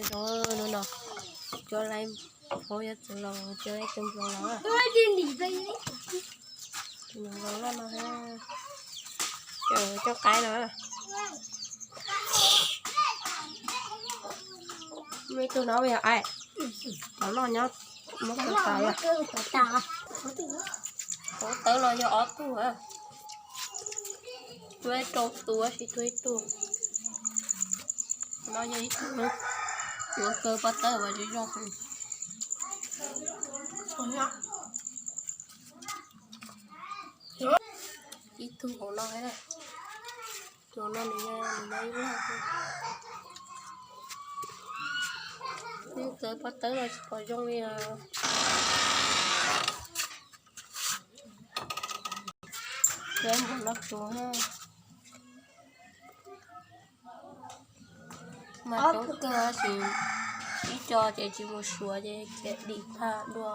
Zoo no, cov laiv hauv yuav txwv los cov ib tug nploos los. Tus nploos loj no, cov qaib no. Muaj ib tug no yog aim, cov loj nyob muab kaw tas, hauv tawv los yog ob tug. Tuag rau tus tab sis tuag ib tug. No yog ib tug, yuav kaw pob tawb uas zoo zoo. Ib tug hauv no, tus no nws yog nws yog ib laj. Nws txawv pob tawb los tsis pom zoo li os. Cov nploos no tsuav mas coob kawg tab sis ib co ces tsis mus suav ces cia dim phaj dua.